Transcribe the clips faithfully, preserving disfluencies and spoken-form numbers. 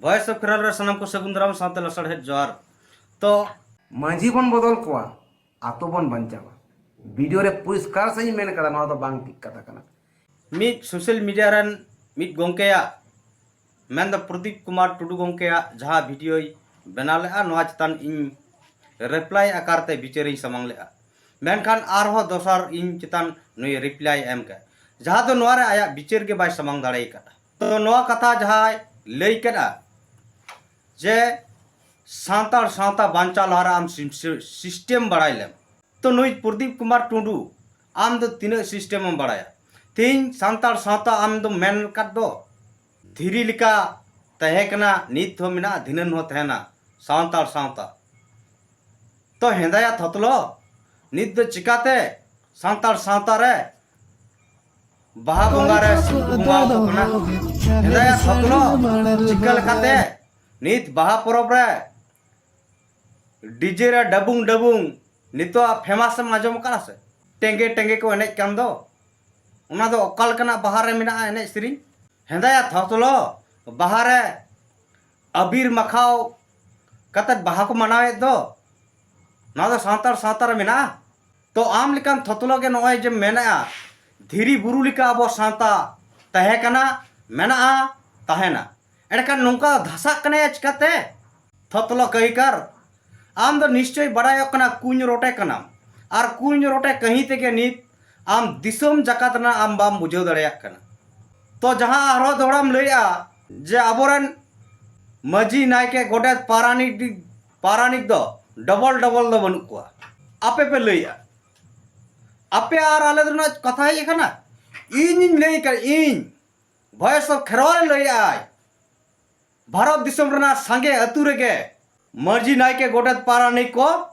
Voice of Kherwal ᱨᱮ ᱥᱟᱱᱟᱢ ᱠᱚ ᱥᱟᱹᱜᱩᱱ ᱫᱟᱨᱟᱢ ᱥᱟᱶᱛᱮ ᱞᱟᱥᱟᱲᱦᱮᱫ ᱡᱚᱦᱟᱨ᱾ ᱛᱚ ᱢᱟᱹᱡᱷᱤ ᱵᱚᱱ ᱵᱚᱫᱚᱞ ᱠᱚᱣᱟ, ᱟᱛᱳ ᱵᱚᱱ ᱵᱟᱧᱪᱟᱣᱟ᱾ ᱵᱷᱤᱰᱤᱭᱳ ᱨᱮ ᱯᱚᱨᱤᱥᱠᱟᱨ ᱥᱟᱺᱦᱤᱡ ᱤᱧ ᱢᱮᱱ ᱠᱟᱫᱟ, ᱱᱚᱣᱟ ᱫᱚ ᱵᱟᱝ ᱴᱷᱤᱠ ᱠᱟᱛᱷᱟ ᱠᱟᱱᱟ᱾ ᱢᱤᱫ ᱥᱳᱥᱟᱞ ᱢᱤᱰᱤᱭᱟ ᱨᱮᱱ ᱢᱤᱫ ᱜᱚᱢᱠᱮᱭᱟᱜ, ᱢᱮᱱᱫᱚ ᱯᱨᱚᱫᱤᱯ ᱠᱩᱢᱟᱨ ᱴᱩᱰᱩ ᱜᱚᱢᱠᱮᱭᱟᱜ ᱡᱟᱦᱟᱸ ᱵᱷᱤᱰᱤᱭᱳᱭ ᱵᱮᱱᱟᱣ ᱞᱮᱫᱼᱟ, ᱱᱚᱣᱟ ᱪᱮᱛᱟᱱ ᱤᱧ ᱨᱤᱯᱞᱟᱭ ᱟᱠᱟᱨ ᱛᱮ ᱵᱤᱪᱟᱹᱨᱤᱧ ᱥᱟᱢᱟᱝ ᱞᱮᱫᱼᱟ᱾ ᱢᱮᱱᱠᱷᱟᱱ ᱟᱨᱦᱚᱸ ᱫᱚᱥᱟᱨ ᱤᱧ ᱪᱮᱛᱟᱱ ᱱᱩᱭ ᱨᱤᱯᱞᱟᱭ ᱮᱢ ᱠᱮᱫ, ᱡᱟᱦᱟᱸ ᱫᱚ ᱱᱚᱣᱟ ᱨᱮ ᱟᱭᱟᱜ ᱵᱤᱪᱟᱹᱨ ᱜᱮ ᱵᱟᱭ ᱥᱟᱢᱟᱝ ᱫᱟᱲᱮ ᱟᱠᱟᱫᱼᱟ᱾ ᱛᱚ ᱱᱚᱣᱟ ᱠᱟᱛᱷᱟ ᱡᱟᱦᱟᱸᱭ ᱞᱟᱹᱭ ᱠᱮᱫᱼᱟ ᱡᱮ ᱥᱟᱱᱛᱟᱲ ᱥᱟᱶᱛᱟ ᱵᱟᱧᱪᱟᱣ ᱞᱟᱦᱟᱨᱮ ᱟᱢ ᱥᱤᱥ-, ᱥᱤᱥᱴᱮᱢ ᱵᱟᱲᱟᱭ ᱞᱮᱢ, ᱛᱚ ᱱᱩᱭ ᱯᱨᱚᱫᱤᱯ ᱠᱩᱢᱟᱨ ᱴᱩᱰᱩ, ᱟᱢ ᱫᱚ ᱛᱤᱱᱟᱹᱜ ᱥᱤᱥᱴᱮᱢ ᱮᱢ ᱵᱟᱲᱟᱭᱟ? ᱛᱮᱦᱮᱧ ᱥᱟᱱᱛᱟᱲ ᱥᱟᱶᱛᱟ ᱟᱢ ᱫᱚᱢ ᱢᱮᱱ ᱟᱠᱟᱫ ᱫᱚ ᱫᱷᱤᱨᱤ ᱞᱮᱠᱟ ᱛᱟᱦᱮᱸ ᱠᱟᱱᱟ, ᱱᱤᱛ ᱦᱚᱸ ᱢᱮᱱᱟᱜᱼᱟ, ᱫᱷᱤᱱᱟᱹᱱ ᱦᱚᱸ ᱛᱟᱦᱮᱱᱟ ᱥᱟᱱᱛᱟᱲ ᱥᱟᱶᱛᱟ᱾ ᱛᱚ ᱦᱮᱸᱫᱟᱭᱟ ᱛᱷᱚᱛᱞᱚ, ᱱᱤᱛ ᱫᱚ ᱪᱤᱠᱟᱛᱮ ᱥᱟᱱᱛᱟᱲ ᱥᱟᱶᱛᱟ ᱨᱮ ᱵᱟᱦᱟ ᱵᱚᱸᱜᱟ ᱨᱮ ᱥᱤᱸᱫᱩᱨ ᱵᱚᱸᱜᱟ ᱟᱠᱚ ᱠᱟᱱᱟ? ᱦᱮᱸᱫᱟᱭᱟ ᱛᱷᱚᱛᱞᱚ, ᱪᱤᱠᱟᱹ ᱞᱮᱠᱟᱛᱮ ᱱᱤᱛ ᱵᱟᱦᱟ ᱯᱚᱨᱚᱵᱽ ᱨᱮ ᱰᱤᱡᱮ ᱨᱮ ᱰᱟᱵᱩᱝ ᱰᱟᱵᱩᱝ ᱱᱤᱛᱚᱜ ᱯᱷᱮᱢᱟᱥ ᱮᱢ ᱟᱸᱡᱚᱢ ᱟᱠᱟᱫᱟ ᱥᱮ? ᱴᱮᱸᱜᱮ ᱴᱮᱸᱜᱮ ᱠᱚ ᱮᱱᱮᱡ ᱠᱟᱱ ᱫᱚ, ᱚᱱᱟ ᱫᱚ ᱚᱠᱟ ᱞᱮᱠᱟᱱᱟᱜ ᱵᱟᱦᱟ ᱨᱮ ᱢᱮᱱᱟᱜᱼᱟ ᱮᱱᱮᱡ ᱥᱮᱨᱮᱧ? ᱦᱮᱸᱫᱟᱭᱟ ᱛᱷᱚᱛᱞᱚ, ᱵᱟᱦᱟ ᱨᱮ ᱟᱵᱤᱨ ᱢᱟᱠᱷᱟᱣ ᱠᱟᱛᱮᱫ ᱵᱟᱦᱟ ᱠᱚ ᱢᱟᱱᱟᱣᱮᱫ ᱫᱚ, ᱱᱚᱣᱟ ᱫᱚ ᱥᱟᱱᱛᱟᱲ ᱥᱟᱶᱛᱟ ᱨᱮ ᱢᱮᱱᱟᱜᱼᱟ? ᱛᱚ ᱟᱢ ᱞᱮᱠᱟᱱ ᱛᱷᱚᱛᱞᱚ ᱜᱮ ᱱᱚᱜᱼᱚᱭ ᱡᱮᱢ ᱢᱮᱱᱮᱫᱼᱟ, ᱫᱷᱤᱨᱤ ᱵᱩᱨᱩ ᱞᱮᱠᱟ ᱟᱵᱚ ᱥᱟᱶᱛᱟ ᱛᱟᱦᱮᱸ ᱠᱟᱱᱟ, ᱢᱮᱱᱟᱜᱼᱟ, ᱛᱟᱦᱮᱱᱟ᱾ ᱮᱸᱰᱮᱠᱷᱟᱱ ᱱᱚᱝᱠᱟ ᱫᱷᱟᱥᱟᱜ ᱠᱟᱱᱟᱭᱟ ᱪᱤᱠᱟᱛᱮ? ᱛᱷᱚᱛᱞᱚ ᱠᱟᱹᱦᱤᱠᱟᱨ, ᱟᱢ ᱫᱚ ᱱᱤᱥᱪᱚᱭ ᱵᱟᱲᱟᱭᱚᱜ ᱠᱟᱱᱟ ᱠᱩᱧ ᱨᱚᱴᱮ ᱠᱟᱱᱟᱢ, ᱟᱨ ᱠᱩᱧ ᱨᱚᱴᱮ ᱠᱟᱹᱦᱤ ᱛᱮᱜᱮ ᱱᱤᱛ ᱟᱢ ᱫᱤᱥᱚᱢ ᱡᱟᱠᱟᱛ ᱨᱮᱱᱟᱜ ᱟᱢ ᱵᱟᱢ ᱵᱩᱡᱷᱟᱹᱣ ᱫᱟᱲᱮᱭᱟᱜ ᱠᱟᱱᱟ᱾ ᱛᱚ ᱡᱟᱦᱟᱸ ᱟᱨᱦᱚᱸ ᱫᱚᱦᱲᱟᱢ ᱞᱟᱹᱭᱮᱜᱼᱟ ᱡᱮ ᱟᱵᱚᱨᱮᱱ ᱢᱟᱹᱡᱷᱤ, ᱱᱟᱭᱠᱮ, ᱜᱚᱰᱮᱛ, ᱯᱟᱨᱟᱱᱤᱠ ᱰᱤ-, ᱯᱟᱨᱟᱱᱤᱠ ᱫᱚ ᱰᱚᱵᱚᱞ ᱰᱚᱵᱚᱞ ᱫᱚ ᱵᱟᱹᱱᱩᱜ ᱠᱚᱣᱟ, ᱟᱯᱮ ᱯᱮ ᱞᱟᱹᱭᱮᱜᱼᱟ᱾ ᱟᱯᱮ ᱟᱨ ᱟᱞᱮ ᱫᱚ ᱱᱚᱣᱟ ᱠᱟᱛᱷᱟ ᱦᱮᱡ ᱟᱠᱟᱱᱟ? ᱤᱧᱤᱧ ᱞᱟᱹᱭ ᱠᱟᱱ, ᱤᱧ ᱵᱷᱚᱭᱮᱥ ᱚᱯᱷ ᱠᱷᱮᱨᱣᱟᱞ ᱞᱟᱹᱭᱮᱜᱼᱟᱭ, ᱵᱷᱟᱨᱚᱛ ᱫᱤᱥᱚᱢ ᱨᱮᱱᱟᱜ ᱥᱟᱸᱜᱮ ᱟᱹᱛᱩ ᱨᱮᱜᱮ ᱢᱟᱹᱡᱷᱤ, ᱱᱟᱭᱠᱮ, ᱜᱚᱰᱮᱛ, ᱯᱟᱨᱟᱱᱤᱠ ᱠᱚ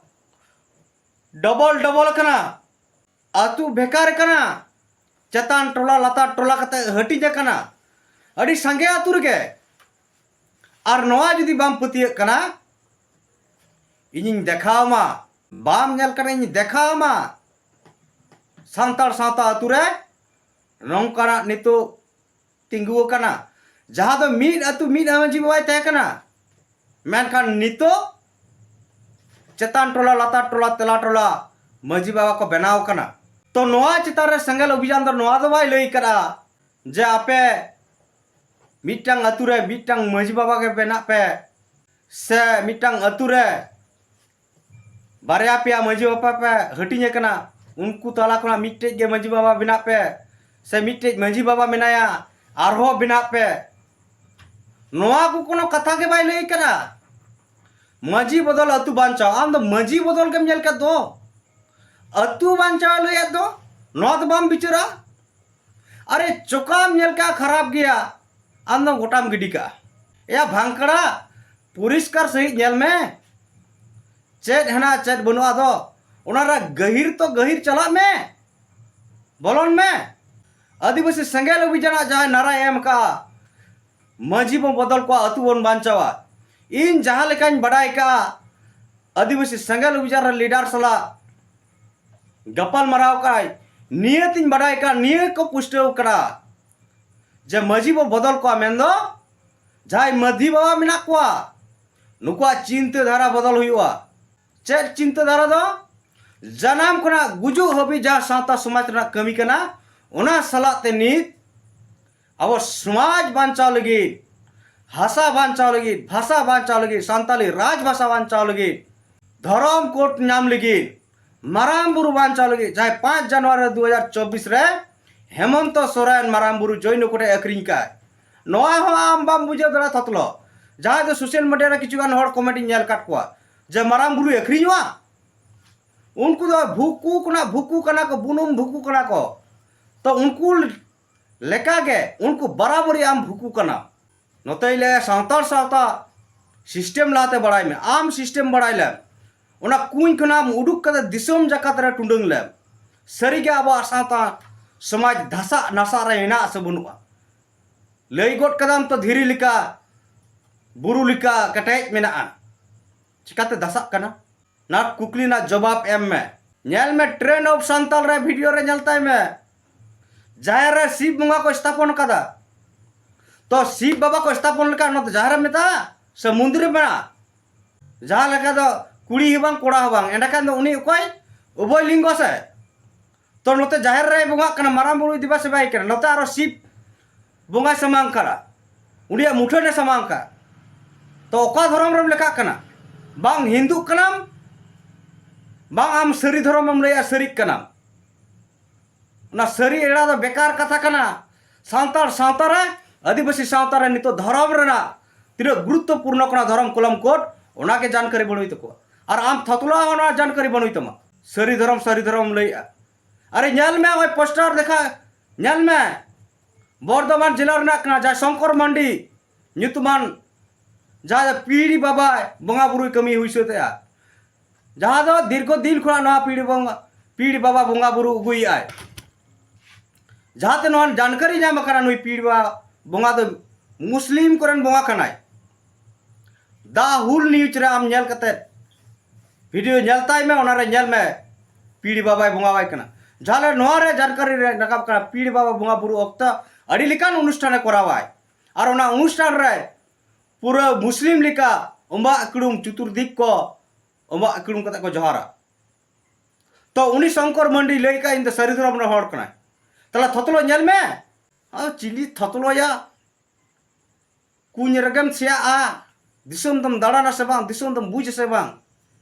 ᱰᱚᱵᱚᱞ ᱰᱚᱵᱚᱞ ᱟᱠᱟᱱᱟ, ᱟᱹᱛᱩ ᱵᱷᱮᱜᱟᱨ ᱟᱠᱟᱱᱟ, ᱪᱮᱛᱟᱱ ᱴᱚᱞᱟ ᱞᱟᱛᱟᱨ ᱴᱚᱞᱟ ᱠᱟᱛᱮ ᱦᱟᱹᱴᱤᱧ ᱟᱠᱟᱱᱟ ᱟᱹᱰᱤ ᱥᱟᱸᱜᱮ ᱟᱹᱛᱩ ᱨᱮᱜᱮ᱾ ᱟᱨ ᱱᱚᱣᱟ ᱡᱩᱫᱤ ᱵᱟᱢ ᱯᱟᱹᱛᱭᱟᱹᱜ ᱠᱟᱱᱟ, ᱤᱧᱤᱧ ᱫᱮᱠᱷᱟᱣ ᱟᱢᱟ, ᱵᱟᱢ ᱧᱮᱞ ᱠᱟᱱᱟ, ᱤᱧ ᱫᱮᱠᱷᱟᱣ ᱟᱢᱟ᱾ ᱥᱟᱱᱛᱟᱲ ᱥᱟᱶᱛᱟ ᱟᱹᱛᱩ ᱨᱮ ᱱᱚᱝᱠᱟᱱᱟᱜ ᱱᱤᱛᱚᱜ ᱛᱤᱸᱜᱩ ᱟᱠᱟᱱᱟ, ᱡᱟᱦᱟᱸ ᱫᱚ ᱢᱤᱫ ᱟᱹᱛᱩ ᱢᱤᱫ ᱢᱟᱹᱡᱷᱤ ᱵᱟᱵᱟᱭ ᱛᱟᱦᱮᱸ ᱠᱟᱱᱟ, ᱢᱮᱱᱠᱷᱟᱱ ᱱᱤᱛᱚᱜ ᱪᱮᱛᱟᱱ ᱴᱚᱞᱟ, ᱞᱟᱛᱟᱨ ᱴᱚᱞᱟ, ᱛᱟᱞᱟ ᱴᱚᱞᱟ ᱢᱟᱹᱡᱷᱤ ᱵᱟᱵᱟ ᱠᱚ ᱵᱮᱱᱟᱣ ᱠᱟᱱᱟ᱾ ᱛᱚ, ᱱᱚᱣᱟ ᱪᱮᱛᱟᱱ ᱨᱮ ᱥᱮᱸᱜᱮᱞ ᱚᱵᱷᱤᱡᱟᱱ ᱫᱚ ᱱᱚᱣᱟ ᱫᱚ ᱵᱟᱭ ᱞᱟᱹᱭ ᱠᱟᱫᱟ ᱡᱮ ᱟᱯᱮ ᱢᱤᱫᱴᱟᱝ ᱟᱹᱛᱩ ᱨᱮ ᱢᱤᱫᱴᱟᱝ ᱢᱟᱹᱡᱷᱤ ᱵᱟᱵᱟ ᱜᱮ ᱵᱮᱱᱟᱜ ᱯᱮ, ᱥᱮ ᱢᱤᱫᱴᱟᱝ ᱟᱹᱛᱩ ᱨᱮ ᱵᱟᱨᱭᱟ ᱯᱮᱭᱟ ᱢᱟᱹᱡᱷᱤ ᱵᱟᱵᱟ ᱯᱮ ᱦᱟᱹᱴᱤᱧ ᱟᱠᱟᱱᱟ, ᱩᱱᱠᱩ ᱛᱟᱞᱟ ᱠᱷᱚᱱᱟᱜ ᱢᱤᱫᱴᱮᱡ ᱜᱮ ᱢᱟᱹᱡᱷᱤ ᱵᱟᱵᱟ ᱵᱮᱱᱟᱜ ᱯᱮ, ᱥᱮ ᱢᱤᱫᱴᱮᱡ ᱢᱟᱹᱡᱷᱤ ᱵᱟᱵᱟ ᱢᱮᱱᱟᱭᱟ, ᱟᱨᱦᱚᱸ ᱵᱮᱱᱟᱜ ᱯᱮ᱾ ᱱᱚᱣᱟ ᱠᱚ ᱠᱳᱱᱳ ᱠᱟᱛᱷᱟ ᱜᱮ ᱵᱟᱭ ᱞᱟᱹᱭ ᱠᱟᱱᱟ᱾ ᱢᱟᱹᱡᱷᱤ ᱵᱚᱫᱚᱞ ᱟᱹᱛᱩ ᱵᱟᱧᱪᱟᱣ, ᱟᱢ ᱫᱚ ᱢᱟᱹᱡᱷᱤ ᱵᱚᱫᱚᱞ ᱜᱮᱢ ᱧᱮᱞ ᱠᱮᱫ ᱫᱚ, ᱟᱹᱛᱩ ᱵᱟᱧᱪᱟᱣ ᱞᱟᱹᱭᱮᱫ ᱫᱚ, ᱱᱚᱣᱟ ᱫᱚ ᱵᱟᱢ ᱵᱤᱪᱟᱹᱨᱟ? ᱟᱨᱮ, ᱪᱚᱠᱟᱢ ᱧᱮᱞ ᱠᱟᱜᱼᱟ, ᱠᱷᱟᱨᱟᱯ ᱜᱮᱭᱟ, ᱟᱢ ᱫᱚ ᱜᱚᱴᱟᱢ ᱜᱤᱰᱤ ᱠᱟᱜᱼᱟ᱾ ᱮᱭᱟ ᱵᱷᱟᱝᱠᱲᱟ, ᱯᱚᱨᱤᱥᱠᱟᱨ ᱥᱟᱺᱦᱤᱡ ᱧᱮᱞ ᱢᱮ, ᱪᱮᱫ ᱦᱮᱱᱟᱜᱼᱟ ᱪᱮᱫ ᱵᱟᱹᱱᱩᱜᱼᱟ᱾ ᱟᱫᱚ ᱚᱱᱟ ᱨᱮ ᱜᱟᱹᱦᱤᱨ ᱛᱚ ᱜᱟᱹᱦᱤᱨ ᱪᱟᱞᱟᱜ ᱢᱮ, ᱵᱚᱞᱚᱱ ᱢᱮ᱾ ᱟᱹᱫᱤᱵᱟᱹᱥᱤ ᱥᱮᱸᱜᱮᱞ ᱚᱵᱷᱤᱡᱟᱱᱟᱜ ᱡᱟᱦᱟᱸᱭ ᱱᱟᱨᱟᱭ ᱮᱢ ᱠᱟᱜᱼᱟ, ᱢᱟᱹᱡᱷᱤ ᱵᱚᱱ ᱵᱚᱫᱚᱞ ᱠᱚᱣᱟ, ᱟᱹᱛᱩ ᱵᱚᱱ ᱵᱟᱧᱪᱟᱣᱟ᱾ ᱤᱧ ᱡᱟᱦᱟᱸ ᱞᱮᱠᱟᱧ ᱵᱟᱰᱟᱭ ᱠᱟᱜᱼᱟ, ᱟᱹᱫᱤᱵᱟᱹᱥᱤ ᱥᱮᱸᱜᱮᱞ ᱚᱵᱷᱤᱡᱟᱱ ᱨᱮ ᱞᱤᱰᱟᱨ ᱥᱟᱞᱟᱜ ᱜᱟᱯᱟᱞ ᱢᱟᱨᱟᱣ ᱠᱟᱜᱼᱟᱭ, ᱱᱤᱭᱟᱹ ᱛᱤᱧ ᱵᱟᱰᱟᱭ ᱠᱟᱜᱼᱟ, ᱱᱤᱭᱟᱹ ᱠᱚ ᱯᱩᱥᱴᱟᱹᱣ ᱠᱟᱱᱟ ᱡᱮ ᱢᱟᱹᱡᱷᱤ ᱵᱚ ᱵᱚᱫᱚᱞ ᱠᱚᱣᱟ, ᱢᱮᱱᱫᱚ ᱡᱟᱦᱟᱸᱭ ᱢᱟᱹᱡᱷᱤ ᱵᱟᱵᱟ ᱢᱮᱱᱟᱜ ᱠᱚᱣᱟ, ᱱᱩᱠᱩᱣᱟᱜ ᱪᱤᱱᱛᱟᱹ ᱫᱷᱟᱨᱟ ᱵᱚᱫᱚᱞ ᱦᱩᱭᱩᱜᱼᱟ᱾ ᱪᱮᱫ ᱪᱤᱱᱛᱟᱹ ᱫᱷᱟᱨᱟ ᱫᱚ? ᱡᱟᱱᱟᱢ ᱠᱷᱚᱱᱟᱜ ᱜᱩᱡᱩᱜ ᱦᱟᱹᱵᱤᱡ ᱡᱟᱦᱟᱸ ᱥᱟᱶᱛᱟ ᱥᱚᱢᱟᱡᱽ ᱨᱮᱱᱟᱜ ᱠᱟᱹᱢᱤ ᱠᱟᱱᱟ, ᱚᱱᱟ ᱥᱟᱞᱟᱜ ᱛᱮ ᱱᱤᱛ ᱟᱵᱚ ᱥᱚᱢᱟᱡᱽ ᱵᱟᱧᱪᱟᱣ ᱞᱟᱹᱜᱤᱫ, ᱦᱟᱥᱟ ᱵᱟᱧᱪᱟᱣ ᱞᱟᱹᱜᱤᱫ, ᱵᱷᱟᱥᱟ ᱵᱟᱧᱪᱟᱣ ᱞᱟᱹᱜᱤᱫ, ᱥᱟᱱᱛᱟᱞᱤ ᱨᱟᱡᱽ ᱵᱷᱟᱥᱟ ᱵᱟᱧᱪᱟᱣ ᱞᱟᱹᱜᱤᱫ, ᱫᱷᱚᱨᱚᱢ ᱠᱳᱰ ᱧᱟᱢ ᱞᱟᱹᱜᱤᱫ, ᱢᱟᱨᱟᱝ ᱵᱩᱨᱩ ᱵᱟᱧᱪᱟᱣ ᱞᱟᱹᱜᱤᱫ, ᱡᱟᱦᱟᱸᱭ ᱯᱟᱸᱪ ᱡᱟᱱᱩᱣᱟᱨᱤ ᱫᱩ ᱦᱟᱡᱟᱨ ᱪᱚᱵᱵᱤᱥ ᱨᱮ ᱦᱮᱢᱚᱱᱛᱚ ᱥᱚᱨᱮᱱ ᱢᱟᱨᱟᱝ ᱵᱩᱨᱩ ᱡᱳᱭᱱᱚ ᱠᱳᱰ ᱮ ᱟᱹᱠᱷᱨᱤᱧ ᱠᱟᱜᱼᱟᱭ᱾ ᱱᱚᱣᱟ ᱦᱚᱸ ᱟᱢ ᱵᱟᱢ ᱵᱩᱡᱷᱟᱹᱣ ᱫᱟᱲᱮᱭᱟᱜᱼᱟ ᱛᱷᱚᱛᱞᱚ᱾ ᱡᱟᱦᱟᱸᱭ ᱫᱚ ᱥᱳᱥᱟᱞ ᱢᱤᱰᱤᱭᱟ ᱨᱮ ᱠᱤᱪᱷᱩ ᱜᱟᱱ ᱦᱚᱲ ᱠᱚᱢᱮᱱᱴ ᱤᱧ ᱧᱮᱞ ᱟᱠᱟᱫ ᱠᱚᱣᱟ ᱡᱮ ᱢᱟᱨᱟᱝ ᱵᱩᱨᱩᱭ ᱟᱹᱠᱷᱨᱤᱧᱚᱜᱼᱟ᱾ ᱩᱱᱠᱩ ᱫᱚ ᱵᱷᱩᱠᱩ ᱠᱷᱚᱱᱟᱜ ᱵᱷᱩᱠᱩ ᱠᱟᱱᱟ ᱠᱚ, ᱵᱩᱱᱩᱢ ᱵᱷᱩᱠᱩ ᱠᱟᱱᱟ ᱠᱚ᱾ ᱛᱚ ᱩᱱᱠᱩ ᱞᱮᱠᱟᱜᱮ ᱩᱱᱠᱩ ᱵᱟᱨᱟᱵᱚᱨᱤ ᱟᱢ ᱵᱷᱩᱠᱩ ᱠᱟᱱᱟ᱾ ᱱᱚᱛᱮᱧ ᱞᱟᱹᱭᱟ, ᱥᱟᱱᱛᱟᱲ ᱥᱟᱶᱛᱟ ᱥᱤᱥᱴᱮᱢ ᱞᱟᱦᱟᱛᱮ ᱵᱟᱲᱟᱭ ᱢᱮ, ᱟᱢ ᱥᱤᱥᱴᱮᱢ ᱵᱟᱲᱟᱭ ᱞᱮᱢ, ᱚᱱᱟ ᱠᱩᱧ ᱠᱷᱚᱱᱟᱜ ᱟᱢ ᱩᱰᱩᱠ ᱠᱟᱛᱮ ᱫᱤᱥᱚᱢ ᱡᱟᱠᱟᱛ ᱨᱮ ᱴᱩᱰᱟᱹᱝ ᱞᱮᱢ᱾ ᱥᱟᱹᱨᱤᱜᱮ ᱟᱵᱚᱣᱟᱜ ᱥᱟᱶᱛᱟ ᱥᱚᱢᱟᱡᱽ ᱫᱷᱟᱥᱟᱜ ᱱᱟᱥᱟᱜ ᱨᱮ ᱦᱮᱱᱟᱜ ᱥᱮ ᱵᱟᱹᱱᱩᱜᱼᱟ? ᱞᱟᱹᱭ ᱜᱚᱫ ᱠᱟᱫᱟᱢ ᱛᱚ, ᱫᱷᱤᱨᱤ ᱞᱮᱠᱟ, ᱵᱩᱨᱩ ᱞᱮᱠᱟ ᱠᱮᱴᱮᱡ ᱢᱮᱱᱟᱜᱼᱟ, ᱪᱤᱠᱟᱛᱮ ᱫᱷᱟᱥᱟᱜ ᱠᱟᱱᱟ? ᱱᱟ ᱠᱩᱠᱞᱤ ᱨᱮᱱᱟᱜ ᱡᱚᱵᱟᱵ ᱮᱢ ᱢᱮ᱾ ᱧᱮᱞ ᱢᱮ, ᱴᱨᱮᱱᱰ ᱚᱯᱷ ᱥᱟᱱᱛᱟᱞ ᱨᱮ ᱵᱷᱤᱰᱤᱭᱳ ᱨᱮ ᱧᱮᱞ ᱛᱟᱭ ᱢᱮ, ᱡᱟᱦᱮᱨ ᱨᱮ ᱥᱤᱵ ᱵᱚᱸᱜᱟ ᱠᱚ ᱥᱛᱷᱟᱯᱚᱱ ᱠᱟᱫᱟ, ᱛᱚ ᱥᱤᱵ ᱵᱟᱵᱟ ᱠᱚ ᱥᱛᱷᱟᱯᱚᱱ ᱞᱮᱠᱷᱟᱱ ᱚᱱᱟ ᱫᱚ ᱡᱟᱦᱮᱨ ᱨᱮ ᱢᱮᱛᱟᱜᱼᱟ ᱥᱮ ᱢᱚᱱᱫᱤᱨ ᱨᱮ ᱢᱮᱱᱟᱜᱼᱟ? ᱡᱟᱦᱟᱸ ᱞᱮᱠᱟ ᱫᱚ ᱠᱩᱲᱤ ᱦᱚᱸ ᱵᱟᱝ ᱠᱚᱲᱟ ᱦᱚᱸ ᱵᱟᱝ, ᱮᱸᱰᱮᱠᱷᱟᱱ ᱫᱚ ᱩᱱᱤ ᱚᱠᱚᱭ? ᱩᱵᱷᱚᱭ ᱞᱤᱝᱜᱚ ᱥᱮ᱾ ᱛᱚ ᱱᱚᱛᱮ ᱡᱟᱦᱮᱨ ᱨᱮᱭ ᱵᱚᱸᱜᱟᱜ ᱠᱟᱱᱟ, ᱢᱟᱨᱟᱝ ᱵᱩᱨᱩᱭ ᱫᱮᱵᱟ ᱥᱮᱵᱟᱭ ᱠᱟᱱᱟ, ᱱᱚᱛᱮ ᱟᱨᱚ ᱥᱤᱵ ᱵᱚᱸᱜᱟᱭ ᱥᱟᱢᱟᱝ ᱠᱟᱱᱟ, ᱩᱱᱤᱭᱟᱜ ᱢᱩᱴᱷᱟᱹᱱᱮ ᱥᱟᱢᱟᱝ ᱠᱟᱱᱟ᱾ ᱛᱚ ᱚᱠᱟ ᱫᱷᱚᱨᱚᱢ ᱨᱮᱢ ᱞᱮᱠᱷᱟᱜ ᱠᱟᱱᱟ? ᱵᱟᱝ ᱦᱤᱱᱫᱩᱜ ᱠᱟᱱᱟᱢ, ᱵᱟᱝ ᱟᱢ ᱥᱟᱹᱨᱤ ᱫᱷᱚᱨᱚᱢᱮᱢ ᱞᱟᱹᱭᱟ, ᱥᱟᱹᱨᱤᱜ ᱠᱟᱱᱟᱢ᱾ ᱚᱱᱟ ᱥᱟᱹᱨᱤ ᱮᱲᱟ ᱫᱚ ᱵᱮᱠᱟᱨ ᱠᱟᱛᱷᱟ ᱠᱟᱱᱟ᱾ ᱥᱟᱱᱛᱟᱲ ᱥᱟᱶᱛᱟ ᱨᱮ, ᱟᱹᱫᱤᱵᱟᱹᱥᱤ ᱥᱟᱶᱛᱟ ᱨᱮ ᱱᱤᱛᱚᱜ ᱫᱷᱚᱨᱚᱢ ᱨᱮᱱᱟᱜ ᱛᱤᱱᱟᱹᱜ ᱜᱩᱨᱩᱛᱛᱚᱯᱩᱨᱱᱚ ᱠᱟᱱᱟ ᱫᱷᱚᱨᱚᱢ ᱠᱚᱞᱚᱢ ᱠᱳᱰ, ᱚᱱᱟᱜᱮ ᱡᱟᱱᱠᱟᱨᱤ ᱵᱟᱹᱱᱩᱭ ᱛᱟᱠᱚᱣᱟ᱾ ᱟᱨ ᱟᱢ ᱛᱷᱚᱛᱞᱟ ᱦᱚᱸ ᱚᱱᱟ ᱡᱟᱱᱠᱟᱨᱤ ᱵᱟᱹᱱᱩᱭ ᱛᱟᱢᱟ᱾ ᱥᱟᱹᱨᱤ ᱫᱷᱚᱨᱚᱢ, ᱥᱟᱹᱨᱤ ᱫᱷᱚᱨᱚᱢ ᱞᱟᱹᱭᱮᱜᱼᱟ᱾ ᱟᱨᱮ ᱧᱮᱞ ᱢᱮ, ᱱᱚᱜᱼᱚᱭ ᱯᱳᱥᱴᱟᱨ ᱫᱮᱠᱷᱟ, ᱧᱮᱞ ᱢᱮ, ᱵᱚᱨᱫᱷᱚᱢᱟᱱ ᱡᱮᱞᱟ ᱨᱮᱱᱟᱜ ᱠᱟᱱᱟ, ᱡᱟᱦᱟᱸᱭ ᱥᱚᱝᱠᱚᱨ ᱢᱟᱱᱰᱤ ᱧᱩᱛᱩᱢᱟᱱ, ᱡᱟᱦᱟᱸᱭ ᱯᱤᱲ ᱵᱟᱵᱟᱭ ᱵᱚᱸᱜᱟ ᱵᱩᱨᱩᱭ ᱠᱟᱹᱢᱤ ᱦᱩᱭ ᱥᱟᱹᱛ ᱮᱜᱼᱟ, ᱡᱟᱦᱟᱸ ᱫᱚ ᱫᱤᱨᱜᱷᱚ ᱫᱤᱱ ᱠᱷᱚᱱᱟᱜ ᱱᱚᱣᱟ ᱯᱤᱲ ᱵᱚᱸᱜᱟ, ᱯᱤᱲ ᱵᱟᱵᱟ ᱵᱚᱸᱜᱟ ᱵᱩᱨᱩ ᱟᱹᱜᱩᱭᱮᱫᱼᱟᱭ᱾ ᱡᱟᱦᱟᱸᱛᱮ ᱱᱚᱣᱟ ᱡᱟᱱᱠᱟᱨᱤ ᱧᱟᱢ ᱟᱠᱟᱱᱟ, ᱱᱩᱭ ᱯᱤᱲ ᱵᱟᱵᱟ ᱵᱚᱸᱜᱟ ᱫᱚ ᱢᱩᱥᱞᱤᱢ ᱠᱚᱨᱮᱱ ᱵᱚᱸᱜᱟ ᱠᱟᱱᱟᱭ᱾ ᱫᱟ ᱦᱩᱞ ᱱᱤᱭᱩᱡᱽ ᱨᱮ ᱟᱢ ᱧᱮᱞ ᱠᱟᱛᱮ ᱵᱷᱤᱰᱤᱭᱳ ᱧᱮᱞ ᱛᱟᱭ ᱢᱮ, ᱚᱱᱟᱨᱮ ᱧᱮᱞ ᱢᱮ ᱯᱤᱲ ᱵᱟᱵᱟᱭ ᱵᱚᱸᱜᱟᱣᱟᱭ ᱠᱟᱱᱟ᱾ ᱡᱟᱦᱟᱸ ᱱᱚᱣᱟ ᱨᱮ ᱡᱟᱱᱠᱟᱨᱤ ᱨᱮ ᱨᱟᱠᱟᱵ ᱠᱟᱱᱟ, ᱯᱤᱲ ᱵᱟᱵᱟ ᱵᱚᱸᱜᱟ ᱵᱩᱨᱩ ᱚᱠᱛᱚ ᱟᱹᱰᱤ ᱞᱮᱠᱟᱱ ᱚᱱᱩᱥᱴᱷᱟᱱᱮ ᱠᱚᱨᱟᱣᱟᱭ᱾ ᱟᱨ ᱚᱱᱟ ᱚᱱᱩᱥᱴᱷᱟᱱ ᱨᱮ ᱯᱩᱨᱟᱹ ᱢᱩᱥᱞᱤᱢ ᱞᱮᱠᱟ ᱚᱢᱵᱟᱜ ᱠᱩᱲᱩᱢ ᱪᱩᱛᱩᱨᱫᱤᱠ ᱠᱚ ᱚᱢᱵᱟᱜ ᱠᱩᱲᱩᱢ ᱠᱟᱛᱮ ᱠᱚ ᱡᱚᱦᱟᱨᱟ᱾ ᱛᱚ ᱩᱱᱤ ᱥᱚᱝᱠᱚᱨ ᱢᱟᱱᱰᱤ ᱞᱟᱹᱭ ᱠᱟᱜ, "ᱤᱧ ᱫᱚ ᱥᱟᱹᱨᱤ ᱫᱷᱚᱨᱚᱢ ᱨᱮᱱ ᱦᱚᱲ ᱠᱟᱱᱟᱭ᱾" ᱛᱟᱦᱞᱮ ᱛᱷᱚᱛᱞᱚ ᱧᱮᱞ ᱢᱮ᱾ ᱟᱨ ᱪᱤᱞᱤ ᱛᱷᱚᱛᱞᱚᱭᱟ? ᱠᱩᱧ ᱨᱮᱜᱮᱢ ᱥᱮᱭᱟᱜᱼᱟ᱾ ᱫᱤᱥᱚᱢ ᱫᱚᱢ ᱫᱟᱬᱟᱱᱟ ᱥᱮ ᱵᱟᱝ? ᱫᱤᱥᱚᱢ ᱫᱚᱢ ᱵᱩᱡᱽ ᱟᱥᱮ ᱵᱟᱝ?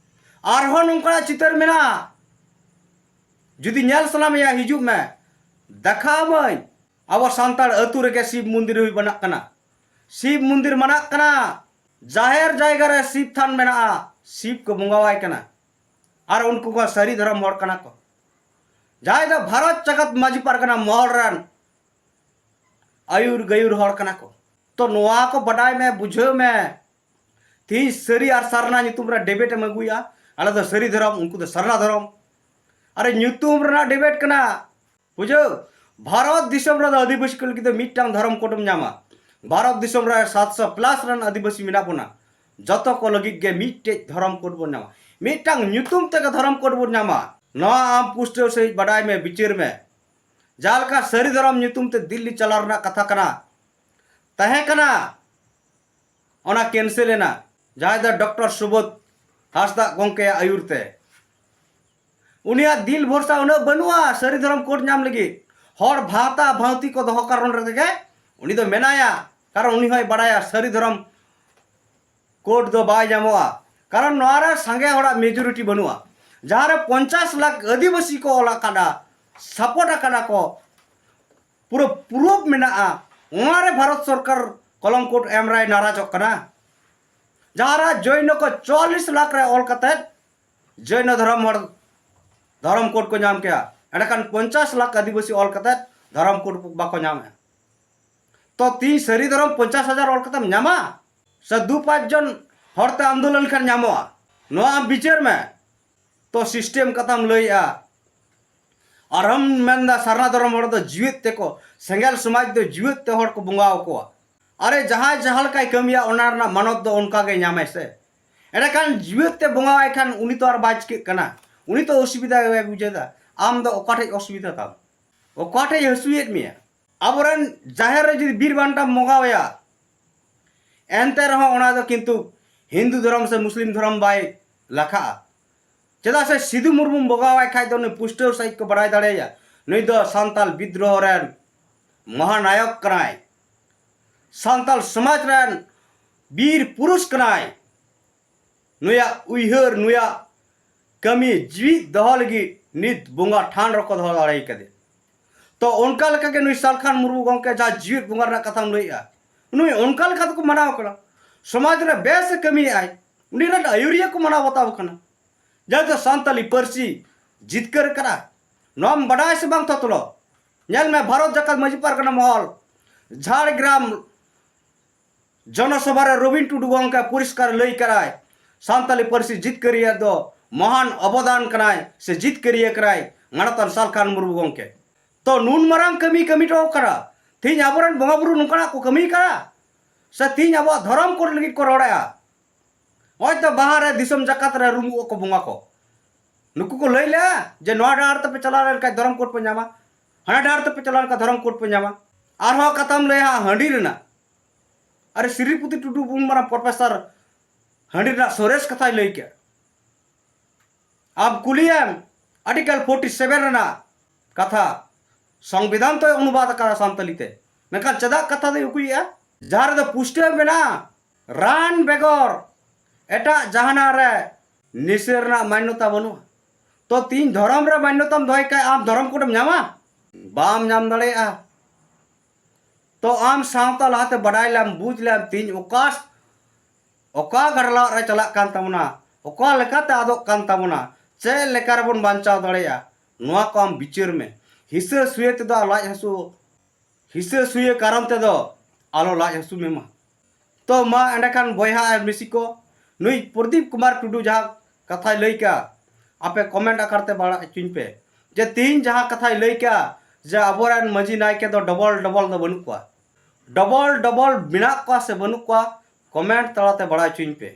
ᱟᱨᱦᱚᱸ ᱱᱚᱝᱠᱟᱱᱟᱜ ᱪᱤᱛᱟᱹᱨ ᱢᱮᱱᱟᱜᱼᱟ, ᱡᱩᱫᱤ ᱧᱮᱞ ᱥᱟᱱᱟ ᱢᱮᱭᱟ, ᱦᱤᱡᱩᱜ ᱢᱮ, ᱫᱮᱠᱷᱟᱣ ᱟᱹᱢᱟᱹᱧ᱾ ᱟᱵᱚ ᱥᱟᱱᱛᱟᱲ ᱟᱹᱛᱩ ᱨᱮᱜᱮ ᱥᱤᱵ ᱢᱚᱱᱫᱤᱨ ᱦᱩᱭ ᱵᱟᱱᱟᱜ ᱠᱟᱱᱟ᱾ ᱥᱤᱵ ᱢᱚᱱᱫᱤᱨ ᱢᱟᱱᱟᱜ ᱠᱟᱱᱟ᱾ ᱡᱟᱦᱮᱨ ᱡᱟᱭᱜᱟ ᱨᱮ ᱥᱤᱵ ᱛᱷᱟᱱ ᱢᱮᱱᱟᱜᱼᱟ, ᱥᱤᱵ ᱠᱚ ᱵᱚᱸᱜᱟᱣᱟᱭ ᱠᱟᱱᱟ᱾ ᱟᱨ ᱩᱱᱠᱩ ᱠᱚ ᱥᱟᱹᱨᱤ ᱫᱷᱚᱨᱚᱢ ᱦᱚᱲ ᱠᱟᱱᱟ ᱠᱚ, ᱡᱟᱦᱟᱸᱭ ᱫᱚ ᱵᱷᱟᱨᱚᱛ ᱡᱟᱠᱟᱛ ᱢᱟᱹᱡᱷᱤ ᱯᱟᱨᱜᱟᱱᱟ ᱢᱚᱦᱚᱞ ᱨᱮᱱ ᱟᱹᱭᱩᱨ ᱜᱟᱹᱭᱩᱨ ᱦᱚᱲ ᱠᱟᱱᱟ ᱠᱚ᱾ ᱛᱚ ᱱᱚᱣᱟ ᱠᱚ ᱵᱟᱰᱟᱭ ᱢᱮ, ᱵᱩᱡᱷᱟᱹᱣ ᱢᱮ᱾ ᱛᱤᱦᱤᱧ ᱥᱟᱹᱨᱤ ᱟᱨ ᱥᱟᱨᱱᱟ ᱧᱩᱛᱩᱢ ᱨᱮ ᱰᱤᱵᱮᱴ ᱮᱢ ᱟᱹᱜᱩᱭᱟ, ᱟᱞᱮ ᱫᱚ ᱥᱟᱹᱨᱤ ᱫᱷᱚᱨᱚᱢ, ᱩᱱᱠᱩ ᱫᱚ ᱥᱟᱨᱱᱟ ᱫᱷᱚᱨᱚᱢ᱾ ᱟᱨᱮ ᱧᱩᱛᱩᱢ ᱨᱮᱱᱟᱜ ᱰᱤᱵᱮᱴ ᱠᱟᱱᱟ, ᱵᱩᱡᱷᱟᱹᱣ᱾ ᱵᱷᱟᱨᱚᱛ ᱫᱤᱥᱚᱢ ᱨᱮᱫᱚ ᱟᱹᱫᱤᱵᱟᱹᱥᱤ ᱠᱚ ᱞᱟᱹᱜᱤᱫ ᱫᱚ ᱢᱤᱫᱴᱟᱝ ᱫᱷᱚᱨᱚᱢ ᱠᱳᱰ ᱮᱢ ᱧᱟᱢᱟ᱾ ᱵᱷᱟᱨᱚᱛ ᱫᱤᱥᱚᱢ ᱨᱮ ᱥᱟᱛᱥᱚ ᱯᱞᱟᱥ ᱨᱮᱱ ᱟᱹᱫᱤᱵᱟᱹᱥᱤ ᱢᱮᱱᱟᱜ ᱵᱚᱱᱟ, ᱡᱚᱛᱚ ᱠᱚ ᱞᱟᱹᱜᱤᱫ ᱜᱮ ᱢᱤᱫᱴᱮᱡ ᱫᱷᱚᱨᱚᱢ ᱠᱳᱰ ᱵᱚᱱ ᱧᱟᱢᱟ, ᱢᱤᱫᱴᱟᱝ ᱧᱩᱛᱩᱢ ᱛᱮᱜᱮ ᱫᱷᱚᱨᱚᱢ ᱠᱳᱰ ᱵᱚᱱ ᱧᱟᱢᱟ᱾ ᱱᱚᱣᱟ ᱟᱢ ᱯᱩᱥᱴᱟᱹᱣ ᱥᱟᱺᱦᱤᱡ ᱵᱟᱰᱟᱭ ᱢᱮ, ᱵᱤᱪᱟᱹᱨ ᱢᱮ᱾ ᱡᱟᱦᱟᱸ ᱞᱮᱠᱟ ᱥᱟᱹᱨᱤ ᱫᱷᱚᱨᱚᱢ ᱧᱩᱛᱩᱢ ᱛᱮ ᱫᱤᱞᱞᱤ ᱪᱟᱞᱟᱣ ᱨᱮᱱᱟᱜ ᱠᱟᱛᱷᱟ ᱠᱟᱱᱟ, ᱛᱟᱦᱮᱸ ᱠᱟᱱᱟ, ᱚᱱᱟ ᱠᱮᱱᱥᱮᱞ ᱮᱱᱟ, ᱡᱟᱦᱟᱸᱭ ᱫᱚ ᱰᱚᱠᱴᱚᱨ ᱥᱩᱵᱳᱫᱷ ᱦᱟᱸᱥᱫᱟ ᱜᱚᱢᱠᱮᱭᱟᱜ ᱟᱹᱭᱩᱨ ᱛᱮ᱾ ᱩᱱᱤᱭᱟᱜ ᱫᱤᱞ ᱵᱷᱚᱨᱥᱟ ᱩᱱᱟᱹᱜ ᱵᱟᱹᱱᱩᱜᱼᱟ ᱥᱟᱹᱨᱤ ᱫᱷᱚᱨᱚᱢ ᱠᱳᱰ ᱧᱟᱢ ᱞᱟᱹᱜᱤᱫ᱾ ᱦᱚᱲ ᱵᱷᱟᱶᱛᱟ ᱵᱷᱟᱶᱛᱤ ᱠᱚ ᱫᱚᱦᱚ ᱠᱟᱨᱚᱱ ᱨᱮᱜᱮ ᱩᱱᱤ ᱫᱚ ᱢᱮᱱᱟᱭᱟ, ᱠᱟᱨᱚᱱ ᱩᱱᱤ ᱦᱚᱸᱭ ᱵᱟᱲᱟᱭᱟ ᱥᱟᱹᱨᱤ ᱫᱷᱚᱨᱚᱢ ᱠᱳᱰ ᱫᱚ ᱵᱟᱭ ᱧᱟᱢᱚᱜᱼᱟ᱾ ᱠᱟᱨᱚᱱ ᱱᱚᱣᱟ ᱨᱮ ᱥᱟᱸᱜᱮ ᱦᱚᱲᱟᱜ ᱢᱮᱡᱚᱨᱤᱴᱤ ᱵᱟᱹᱱᱩᱜᱼᱟ᱾ ᱡᱟᱦᱟᱸ ᱨᱮ ᱯᱚᱧᱪᱟᱥ ᱞᱟᱠᱷ ᱟᱹᱫᱤᱵᱟᱹᱥᱤ ᱠᱚ ᱚᱞ ᱟᱠᱟᱫᱟ, ᱥᱟᱯᱳᱨᱴ ᱟᱠᱟᱫᱟ ᱠᱚ, ᱯᱩᱨᱟᱹ ᱯᱨᱩᱯᱷ ᱢᱮᱱᱟᱜᱼᱟ, ᱚᱱᱟ ᱨᱮ ᱵᱷᱟᱨᱚᱛ ᱥᱚᱨᱠᱟᱨ ᱠᱚᱞᱚᱢ ᱠᱳᱰ ᱮᱢ ᱨᱮᱭ ᱱᱟᱨᱟᱡᱚᱜ ᱠᱟᱱᱟ᱾ ᱡᱟᱦᱟᱸ ᱨᱮ ᱡᱚᱭᱱᱚ ᱠᱚ ᱪᱩᱣᱟᱞᱤᱥ ᱞᱟᱠᱷ ᱨᱮ ᱚᱞ ᱠᱟᱛᱮ ᱡᱚᱭᱱᱚ ᱫᱷᱚᱨᱚᱢ ᱦᱚᱲ ᱫᱷᱚᱨᱚᱢ ᱠᱳᱰ ᱠᱚ ᱧᱟᱢ ᱠᱮᱭᱟ, ᱮᱸᱰᱮᱠᱷᱟᱱ ᱯᱚᱧᱪᱟᱥ ᱞᱟᱠᱷ ᱟᱹᱫᱤᱵᱟᱹᱥᱤ ᱚᱞ ᱠᱟᱛᱮ ᱫᱷᱚᱨᱚᱢ ᱠᱳᱰ ᱵᱟᱠᱚ ᱧᱟᱢᱮᱫᱼᱟ᱾ ᱛᱚ ᱛᱤᱦᱤᱧ ᱥᱟᱹᱨᱤ ᱫᱷᱚᱨᱚᱢ ᱯᱚᱧᱪᱟᱥ ᱦᱟᱡᱟᱨ ᱚᱞ ᱠᱟᱛᱮᱢ ᱧᱟᱢᱟ? ᱥᱮ ᱫᱩ ᱯᱟᱸᱪ ᱡᱚᱱ ᱦᱚᱲᱛᱮ ᱟᱱᱫᱳᱞᱚᱱ ᱠᱷᱟᱱ ᱧᱟᱢᱚᱜᱼᱟ? ᱱᱚᱣᱟ ᱟᱢ ᱵᱤᱪᱟᱹᱨ ᱢᱮ᱾ ᱛᱚ ᱥᱤᱥᱴᱮᱢ ᱠᱟᱛᱷᱟᱢ ᱞᱟᱹᱭᱮᱜᱼᱟ, ᱟᱨᱦᱚᱸᱢ ᱢᱮᱱᱫᱟ ᱥᱟᱨᱱᱟ ᱫᱷᱚᱨᱚᱢ ᱦᱚᱲ ᱫᱚ ᱡᱤᱣᱮᱫ ᱛᱮᱠᱚ, ᱥᱮᱸᱜᱮᱞ ᱥᱚᱢᱟᱡᱽ ᱫᱚ ᱡᱤᱣᱮᱫ ᱛᱮ ᱦᱚᱲ ᱠᱚ ᱵᱚᱸᱜᱟ ᱟᱠᱚᱣᱟ᱾ ᱟᱨᱮ, ᱡᱟᱦᱟᱸᱭ ᱡᱟᱦᱟᱸ ᱞᱮᱠᱟᱭ ᱠᱟᱹᱢᱤᱭᱟ, ᱚᱱᱟ ᱨᱮᱱᱟᱜ ᱢᱟᱱᱚᱛ ᱫᱚ ᱚᱱᱠᱟ ᱜᱮ ᱧᱟᱢᱟᱭ ᱥᱮ᱾ ᱮᱸᱰᱮᱠᱷᱟᱱ ᱡᱤᱣᱮᱫ ᱛᱮ ᱵᱚᱸᱜᱟᱣᱟᱭ ᱠᱷᱟᱱ ᱩᱱᱤ ᱛᱚ ᱟᱨ ᱵᱟᱭ ᱪᱤᱠᱟᱹᱜ ᱠᱟᱱᱟ, ᱩᱱᱤ ᱛᱚ ᱚᱥᱩᱵᱤᱫᱷᱟ ᱜᱮ ᱵᱟᱭ ᱵᱩᱡᱷᱟᱹᱣ ᱮᱫᱟ᱾ ᱟᱢ ᱫᱚ ᱚᱠᱟ ᱴᱷᱮᱡ ᱚᱥᱩᱵᱤᱫᱷᱟ ᱛᱟᱢ? ᱚᱠᱟ ᱴᱷᱮᱡ ᱦᱟᱹᱥᱩᱭᱮᱫ ᱢᱮᱭᱟ? ᱟᱵᱚᱨᱮᱱ ᱡᱟᱦᱮᱨ ᱨᱮ ᱡᱩᱫᱤ ᱵᱤᱨ ᱵᱟᱱᱴᱟᱢ ᱵᱚᱸᱜᱟᱣᱟᱭᱟ, ᱮᱱᱛᱮ ᱨᱮᱦᱚᱸ ᱚᱱᱟ ᱫᱚ ᱠᱤᱱᱛᱩ ᱦᱤᱱᱫᱩ ᱫᱷᱚᱨᱚᱢ ᱥᱮ ᱢᱩᱥᱞᱤᱢ ᱫᱷᱚᱨᱚᱢ ᱵᱟᱭ ᱞᱟᱠᱷᱟᱜᱼᱟ᱾ ᱪᱮᱫᱟᱜ ᱥᱮ ᱥᱤᱫᱩ ᱢᱩᱨᱢᱩᱢ ᱵᱚᱸᱜᱟᱣᱟᱭ ᱠᱷᱟᱡ ᱫᱚ ᱩᱱᱤ ᱯᱩᱥᱴᱟᱹᱣ ᱥᱟᱺᱦᱤᱡ ᱠᱚ ᱵᱟᱲᱟᱭ ᱫᱟᱲᱮᱭᱟᱭᱟ, ᱱᱩᱭ ᱫᱚ ᱥᱟᱱᱛᱟᱞ ᱵᱤᱫᱽᱫᱨᱳᱦᱚ ᱨᱮᱱ ᱢᱚᱦᱟᱱᱟᱭᱚᱠ ᱠᱟᱱᱟᱭ, ᱥᱟᱱᱛᱟᱞ ᱥᱚᱢᱟᱡᱽ ᱨᱮᱱ ᱵᱤᱨ ᱯᱩᱨᱩᱥ ᱠᱟᱱᱟᱭ᱾ ᱱᱩᱭᱟᱜ ᱩᱭᱦᱟᱹᱨ, ᱱᱩᱭᱟᱜ ᱠᱟᱹᱢᱤ ᱡᱤᱣᱤᱫ ᱫᱚᱦᱚ ᱞᱟᱹᱜᱤᱫ ᱱᱤᱛ ᱵᱚᱸᱜᱟ ᱴᱷᱟᱶ ᱨᱮᱠᱚ ᱫᱚᱦᱚ ᱫᱟᱲᱮ ᱠᱟᱫᱮ᱾ ᱛᱚ ᱚᱱᱠᱟ ᱞᱮᱠᱟᱜᱮ ᱱᱩᱭ ᱥᱟᱞᱠᱷᱟᱱ ᱢᱩᱨᱢᱩ ᱜᱚᱢᱠᱮ ᱡᱟᱦᱟᱸ ᱡᱤᱣᱤᱫ ᱵᱚᱸᱜᱟ ᱨᱮᱱᱟᱜ ᱠᱟᱛᱷᱟᱢ ᱞᱟᱹᱭᱮᱜᱼᱟ, ᱱᱩᱭ ᱚᱱᱠᱟ ᱞᱮᱠᱟ ᱛᱮᱠᱚ ᱢᱟᱱᱟᱣ ᱠᱟᱱᱟ, ᱥᱚᱢᱟᱡᱽ ᱨᱮ ᱵᱮᱥ ᱮ ᱠᱟᱹᱢᱤᱭᱮᱫᱼᱟᱭ, ᱩᱱᱤ ᱨᱮᱱ ᱟᱹᱭᱩᱨᱤᱭᱟᱹ ᱠᱚ ᱢᱟᱱᱟᱣ ᱵᱟᱛᱟᱣ ᱠᱟᱱᱟ, ᱡᱟᱦᱟᱸᱭ ᱫᱚ ᱥᱟᱱᱛᱟᱞᱤ ᱯᱟᱹᱨᱥᱤ ᱡᱤᱛᱠᱟᱹᱨ ᱠᱟᱱᱟ᱾ ᱱᱚᱣᱟᱢ ᱵᱟᱰᱟᱭ ᱥᱮ ᱵᱟᱝ ᱛᱷᱚᱛᱞᱚ? ᱧᱮᱞ ᱢᱮ, ᱵᱷᱟᱨᱚᱛ ᱡᱟᱠᱟᱛ ᱢᱟᱹᱡᱷᱤ ᱯᱟᱨᱜᱟᱱᱟ ᱢᱚᱦᱚᱞ, ᱡᱷᱟᱲᱜᱨᱟᱢ ᱡᱚᱱᱚᱥᱚᱵᱷᱟ ᱨᱮ ᱨᱚᱵᱤᱱ ᱴᱩᱰᱩ ᱜᱚᱢᱠᱮ ᱯᱚᱨᱤᱥᱠᱟᱨ ᱞᱟᱹᱭ ᱠᱟᱱᱟᱭ, ᱥᱟᱱᱛᱟᱞᱤ ᱯᱟᱹᱨᱥᱤ ᱡᱤᱛᱠᱟᱹᱨᱤᱭᱟᱹ ᱫᱚ ᱢᱚᱦᱟᱱ ᱚᱵᱚᱫᱟᱱ ᱠᱟᱱᱟᱭ ᱥᱮ ᱡᱤᱛᱠᱟᱹᱨᱤᱭᱟᱹ ᱠᱟᱱᱟᱭ ᱢᱟᱱᱚᱛᱟᱱ ᱥᱟᱞᱠᱷᱟᱱ ᱢᱩᱨᱢᱩ ᱜᱚᱢᱠᱮ᱾ ᱛᱚ ᱱᱩᱱ ᱢᱟᱨᱟᱝ ᱠᱟᱹᱢᱤ ᱠᱟᱹᱢᱤ ᱦᱚᱴᱚ ᱠᱟᱱᱟ, ᱛᱮᱦᱤᱧ ᱟᱵᱚᱨᱮᱱ ᱵᱚᱸᱜᱟ ᱵᱩᱨᱩ ᱱᱚᱝᱠᱟᱱᱟᱜ ᱠᱚ ᱠᱟᱹᱢᱤ ᱠᱟᱱᱟ? ᱥᱮ ᱛᱮᱦᱤᱧ ᱟᱵᱚᱣᱟᱜ ᱫᱷᱚᱨᱚᱢ ᱠᱳᱰ ᱞᱟᱹᱜᱤᱫ ᱠᱚ ᱨᱚᱲᱮᱜᱼᱟ? ᱱᱚᱜᱼᱚᱭ ᱛᱚ ᱵᱟᱦᱟ ᱨᱮ ᱫᱤᱥᱚᱢ ᱡᱟᱠᱟᱛ ᱨᱮ ᱨᱩᱢᱩᱜ ᱟᱠᱚ ᱵᱚᱸᱜᱟ ᱠᱚ᱾ ᱱᱩᱠᱩ ᱠᱚ ᱞᱟᱹᱭ ᱞᱮᱜᱼᱟ ᱡᱮ ᱱᱚᱣᱟ ᱰᱟᱦᱟᱨ ᱛᱮᱯᱮ ᱪᱟᱞᱟᱣ ᱞᱮᱱᱠᱷᱟᱱ ᱫᱷᱚᱨᱚᱢ ᱠᱳᱰ ᱯᱮ ᱧᱟᱢᱟ, ᱦᱟᱱᱟ ᱰᱟᱦᱟᱨ ᱛᱮᱯᱮ ᱪᱟᱞᱟᱣ ᱞᱮᱱᱠᱷᱟᱱ ᱫᱷᱚᱨᱚᱢ ᱠᱳᱰ ᱯᱮ ᱧᱟᱢᱟ᱾ ᱟᱨᱦᱚᱸ ᱠᱟᱛᱷᱟᱢ ᱞᱟᱹᱭᱟ ᱦᱟᱺᱰᱤ ᱨᱮᱱᱟᱜ, ᱟᱨᱮ ᱥᱨᱤᱯᱚᱛᱤ ᱴᱩᱰᱩ ᱩᱱ ᱢᱟᱨᱟᱝ ᱯᱨᱚᱯᱷᱮᱥᱚᱨ ᱦᱟᱺᱰᱤ ᱨᱮᱱᱟᱜ ᱥᱚᱨᱮᱥ ᱠᱟᱛᱷᱟᱭ ᱞᱟᱹᱭ ᱠᱮᱫ᱾ ᱟᱢ ᱠᱩᱞᱤᱭᱮᱢ ᱟᱨᱴᱤᱠᱮᱞ ᱯᱷᱳᱨᱴᱤ ᱥᱮᱵᱷᱮᱱ ᱨᱮᱱᱟᱜ ᱠᱟᱛᱷᱟ, ᱥᱚᱝᱵᱤᱫᱷᱟᱱ ᱛᱚᱭ ᱚᱱᱩᱵᱟᱫ ᱟᱠᱟᱫᱟ ᱥᱟᱱᱛᱟᱞᱤ ᱛᱮ, ᱢᱮᱱᱠᱷᱟᱱ ᱪᱮᱫᱟᱜ ᱠᱟᱛᱷᱟ ᱫᱚᱭ ᱩᱠᱩᱭᱮᱫᱼᱟ? ᱡᱟᱦᱟᱸ ᱨᱮᱫᱚ ᱯᱩᱥᱴᱟᱹᱣ ᱢᱮᱱᱟᱜᱼᱟ, ᱨᱟᱱ ᱵᱮᱜᱚᱨ ᱮᱴᱟᱜ ᱡᱟᱦᱟᱱᱟᱜ ᱨᱮ ᱱᱤᱥᱟᱹ ᱨᱮᱱᱟᱜ ᱢᱟᱱᱱᱚᱛᱟ ᱵᱟᱹᱱᱩᱜᱼᱟ᱾ ᱛᱚ ᱛᱤᱦᱤᱧ ᱫᱷᱚᱨᱚᱢ ᱨᱮ ᱢᱟᱱᱱᱚᱛᱟᱢ ᱫᱚᱦᱚᱭ ᱠᱷᱟᱡ ᱟᱢ ᱫᱷᱚᱨᱚᱢ ᱠᱳᱰᱮᱢ ᱧᱟᱢᱟ? ᱵᱟᱢ ᱧᱟᱢ ᱫᱟᱲᱮᱭᱟᱜᱼᱟ᱾ ᱛᱚ ᱟᱢ ᱥᱟᱶᱛᱟ ᱞᱟᱦᱟᱛᱮ ᱵᱟᱰᱟᱭ ᱞᱮᱢ, ᱵᱩᱡᱽ ᱞᱮᱢ, ᱛᱤᱦᱤᱧ ᱚᱠᱟ, ᱚᱠᱟ ᱜᱟᱰᱞᱟᱜ ᱨᱮ ᱪᱟᱞᱟᱜ ᱠᱟᱱ ᱛᱟᱵᱚᱱᱟ, ᱚᱠᱟ ᱞᱮᱠᱟᱛᱮ ᱟᱫᱚᱜ ᱠᱟᱱ ᱛᱟᱵᱚᱱᱟ, ᱪᱮᱫ ᱞᱮᱠᱟ ᱨᱮᱵᱚᱱ ᱵᱟᱧᱪᱟᱣ ᱫᱟᱲᱮᱭᱟᱜᱼᱟ, ᱱᱚᱣᱟ ᱠᱚ ᱟᱢ ᱵᱤᱪᱟᱹᱨ ᱢᱮ᱾ ᱦᱤᱥᱟᱹ ᱥᱩᱭᱟᱹ ᱛᱮᱫᱚ ᱞᱟᱡ ᱦᱟᱹᱥᱩ, ᱦᱤᱥᱟᱹ ᱥᱩᱭᱟᱹ ᱠᱟᱨᱚᱱ ᱛᱮᱫᱚ ᱟᱞᱚ ᱞᱟᱡ ᱦᱟᱹᱥᱩ ᱢᱮᱢᱟ᱾ ᱛᱚ ᱢᱟ ᱮᱸᱰᱮᱠᱷᱟᱱ ᱵᱚᱭᱦᱟ ᱟᱨ ᱢᱤᱥᱤ ᱠᱚ, ᱱᱩᱭ ᱯᱨᱚᱫᱤᱯ ᱠᱩᱢᱟᱨ ᱴᱩᱰᱩ ᱡᱟᱦᱟᱸ ᱠᱟᱛᱷᱟᱭ ᱞᱟᱹᱭ ᱠᱮᱜᱼᱟ, ᱟᱯᱮ ᱠᱚᱢᱮᱱᱴ ᱟᱠᱟᱨ ᱛᱮ ᱵᱟᱲᱟᱭ ᱦᱚᱪᱚᱧ ᱯᱮ ᱡᱮ ᱛᱤᱦᱤᱧ ᱡᱟᱦᱟᱸ ᱠᱟᱛᱷᱟᱭ ᱞᱟᱹᱭ ᱠᱮᱜᱼᱟ ᱡᱮ ᱟᱵᱚᱨᱮᱱ ᱢᱟᱹᱡᱷᱤ ᱱᱟᱭᱠᱮ ᱫᱚ ᱰᱚᱵᱚᱞ ᱰᱚᱵᱚᱞ ᱫᱚ ᱵᱟᱹᱱᱩᱜ ᱠᱚᱣᱟ, ᱰᱚᱵᱚᱞ ᱰᱚᱵᱚᱞ ᱢᱮᱱᱟᱜ ᱠᱚᱣᱟ ᱥᱮ ᱵᱟᱹᱱᱩᱜ ᱠᱚᱣᱟ, ᱠᱚᱢᱮᱱᱴ ᱛᱟᱞᱟᱛᱮ ᱵᱟᱲᱟᱭ ᱦᱚᱪᱚᱧ ᱯᱮ᱾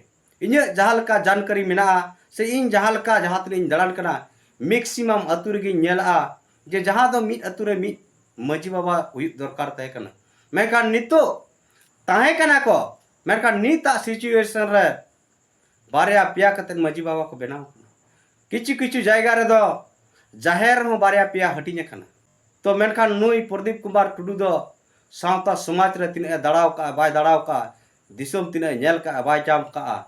ᱤᱧᱟᱹᱜ ᱡᱟᱦᱟᱸ ᱞᱮᱠᱟ ᱡᱟᱱᱠᱟᱨᱤ ᱢᱮᱱᱟᱜᱼᱟ ᱥᱮ ᱤᱧ ᱡᱟᱦᱟᱸ ᱞᱮᱠᱟ ᱡᱟᱦᱟᱸ ᱛᱤᱱᱟᱹᱜ ᱤᱧ ᱫᱟᱬᱟᱱ ᱠᱟᱱᱟ, ᱢᱮᱠᱥᱤᱢᱟᱢ ᱟᱹᱛᱩ ᱨᱮᱜᱮᱧ ᱧᱮᱞ ᱟᱜᱼᱟ ᱡᱮ ᱡᱟᱦᱟᱸ ᱫᱚ ᱢᱤᱫ ᱟᱹᱛᱩ ᱨᱮ ᱢᱤᱫ ᱢᱟᱹᱡᱷᱤ ᱵᱟᱵᱟ ᱦᱩᱭᱩᱜ ᱫᱚᱨᱠᱟᱨ ᱛᱟᱦᱮᱸ ᱠᱟᱱᱟ, ᱢᱮᱱᱠᱷᱟᱱ ᱱᱤᱛᱚᱜ ᱛᱟᱦᱮᱸ ᱠᱟᱱᱟ ᱠᱚ, ᱢᱮᱱᱠᱷᱟᱱ ᱱᱤᱛᱟᱜ ᱥᱤᱪᱩᱭᱮᱥᱚᱱ ᱨᱮ ᱵᱟᱨᱭᱟ ᱯᱮᱭᱟ ᱠᱟᱛᱮᱫ ᱢᱟᱹᱡᱷᱤ ᱵᱟᱵᱟ ᱠᱚ ᱵᱮᱱᱟᱣ ᱠᱟᱱᱟ᱾ ᱠᱤᱪᱷᱩ ᱠᱤᱪᱷᱩ ᱡᱟᱭᱜᱟ ᱨᱮᱫᱚ ᱡᱟᱦᱮᱨ ᱦᱚᱸ ᱵᱟᱨᱭᱟ ᱯᱮᱭᱟ ᱦᱟᱹᱴᱤᱧ ᱟᱠᱟᱱᱟ᱾ ᱛᱚ ᱢᱮᱱᱠᱷᱟᱱ ᱱᱩᱭ ᱯᱨᱚᱫᱤᱯ ᱠᱩᱢᱟᱨ ᱴᱩᱰᱩ ᱫᱚ ᱥᱟᱶᱛᱟ ᱥᱚᱢᱟᱡᱽ ᱨᱮ ᱛᱤᱱᱟᱹᱜ ᱮ ᱫᱟᱲᱟᱣ ᱠᱟᱜᱼᱟ, ᱵᱟᱭ ᱫᱟᱲᱟᱣ ᱠᱟᱜᱼᱟ, ᱫᱤᱥᱚᱢ ᱛᱤᱱᱟᱹᱜ ᱮ ᱧᱮᱞ ᱠᱟᱜᱼᱟ, ᱵᱟᱭ ᱧᱟᱢ ᱠᱟᱜᱼᱟ,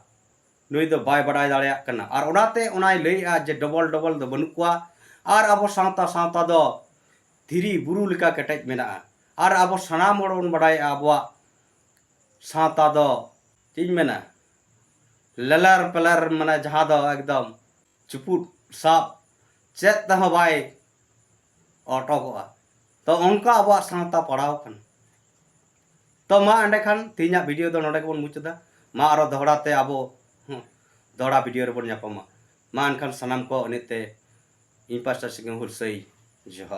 ᱱᱩᱭ ᱫᱚ ᱵᱟᱭ ᱵᱟᱰᱟᱭ ᱫᱟᱲᱮᱭᱟᱜ ᱠᱟᱱᱟ᱾ ᱟᱨ ᱚᱱᱟᱛᱮ ᱚᱱᱟᱭ ᱞᱟᱹᱭᱮᱜᱼᱟ ᱡᱮ ᱰᱚᱵᱚᱞ ᱰᱚᱵᱚᱞ ᱫᱚ ᱵᱟᱹᱱᱩᱜ ᱠᱚᱣᱟ᱾ ᱟᱨ ᱟᱵᱚ ᱥᱟᱶᱛᱟ, ᱥᱟᱶᱛᱟ ᱫᱚ ᱫᱷᱤᱨᱤ ᱵᱩᱨᱩ ᱞᱮᱠᱟ ᱠᱮᱴᱮᱡ ᱢᱮᱱᱟᱜᱼᱟ᱾ ᱟᱨ ᱟᱵᱚ ᱥᱟᱱᱟᱢ ᱦᱚᱲ ᱵᱚᱱ ᱵᱟᱰᱟᱭᱟ ᱟᱵᱚᱣᱟᱜ ᱥᱟᱶᱛᱟ ᱫᱚ ᱪᱮᱫ ᱤᱧ ᱢᱮᱱᱟ, ᱞᱮᱞᱮᱨ ᱯᱮᱞᱮᱨ, ᱢᱟᱱᱮ ᱡᱟᱦᱟᱸ ᱫᱚ ᱮᱠᱫᱚᱢ ᱪᱩᱯᱩᱫ ᱥᱟᱵ ᱪᱮᱫ ᱛᱮᱦᱚᱸ ᱵᱟᱭ ᱚᱴᱚᱠᱚᱜᱼᱟ᱾ ᱛᱚ ᱚᱱᱠᱟ ᱟᱵᱚᱣᱟᱜ ᱥᱟᱶᱛᱟ ᱯᱟᱲᱟᱣ ᱠᱟᱱᱟ᱾ ᱛᱚ ᱢᱟ ᱮᱸᱰᱮᱠᱷᱟᱱ ᱛᱮᱦᱮᱧᱟᱜ ᱵᱷᱤᱰᱤᱭᱳ ᱫᱚ ᱱᱚᱰᱮ ᱜᱮᱵᱚᱱ ᱢᱩᱪᱟᱹᱫᱟ᱾ ᱢᱟ ᱟᱨᱚ ᱫᱚᱦᱲᱟ ᱛᱮ ᱟᱵᱚ, ᱦᱩᱸ, ᱫᱚᱦᱲᱟ ᱵᱷᱤᱰᱤᱭᱳ ᱨᱮᱵᱚᱱ ᱧᱟᱯᱟᱢᱟ᱾ ᱢᱟ ᱮᱱᱠᱷᱟᱱ ᱥᱟᱱᱟᱢ ᱠᱚ ᱤᱱᱟᱹᱜ ᱛᱮ ᱤᱧ ᱯᱟᱥᱴᱟ ᱥᱮᱫ ᱠᱷᱚᱱ ᱦᱩᱞᱥᱟᱹᱭ ᱡᱚᱦᱟᱨ᱾